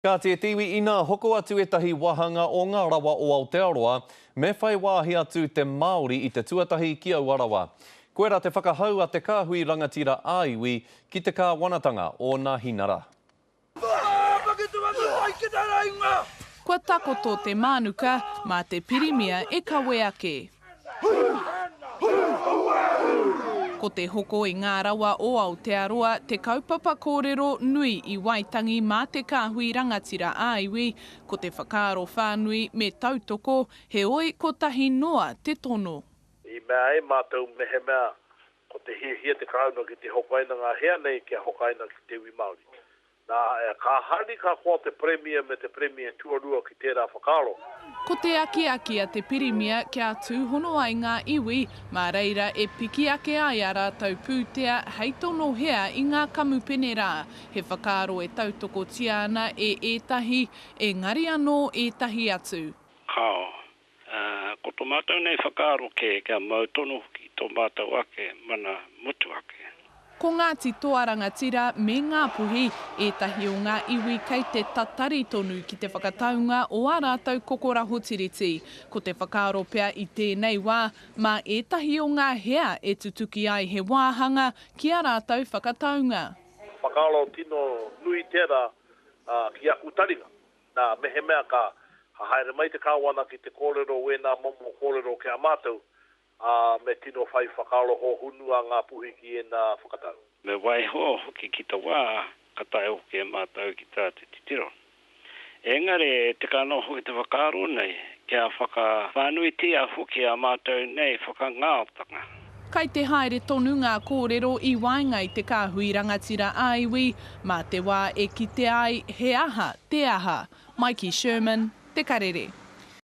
Kāti e te iwi, inā hoko atu ētahi wāhanga o ngā rawa o Aotearoa, me whai wāhi atu te Māori i te tuatahi ki aua rawa. Koirā te whakahau a te kāhui rangatira ā-iwi ki te kāwanatanga o Nāhinara. Kua takoto te mānuka, mā te Pirimia e kawe ake. Ko te hoko i ngā rawa o Aotearoa te kaupapa kōrero nui i Waitangi mā te kāhui rangatira ā-iwi, ko te whakaaro whānui me tautoko, heoi kotahi noa te tono. I mea ai mātou mehemea ko te hiahia te Karauna ki te hokaina ngā hea nei kia hokaina ki te iwi Māori. Nā, ka hari ka koa te Pirimia me te Pirimia tuarua ki tērā whakaaro. Ko te akiaki a te Pirimia kia tūhono ai ngā iwi, mā reira e piki ake ai ā rātou pūtea hei tono hea i ngā kamupene rā, he whakaaro e tautokotia ana e ētahi, engari anō ētahi atu. Kāo. Ā, ko tō mātou nei whakaaro kē kia mau tonu hoki tō mātou ake mana motuhake. Ko Ngāti Toa Rangatira me Ngāpuhi ētahi o ngā iwi kei te tatari tonu ki te whakataunga o ā rātou kokoraho tiriti. Ko te whakaaro pea i tēnei wā, mā ētahi o ngā hea e tutuki ai he wāhanga ki ā rātou whakataunga. Whakaaro tino nui tērā ki aku taringa. Nā, mehemea ka haere mai te Kāwana ki te kōrero wēnā momo kōrero ki a mātou, ā, me tino whai whakaaro hōhunu a Ngāpuhi ki ēnā whakatau. Me waiho hoki ki te wā ka taea hoki e mātou ki tā te titiro. Engari e tika anō hoki te whakaaro nei kia whakawhānuitia hoki ā mātou nei whakangaotanga. Kai te haere tonu ngā kōrero i waenga i te kāhui rangatira ā-iwi, mā te wā e kitea ai he aha te aha. Maiki Sherman, Te Karere.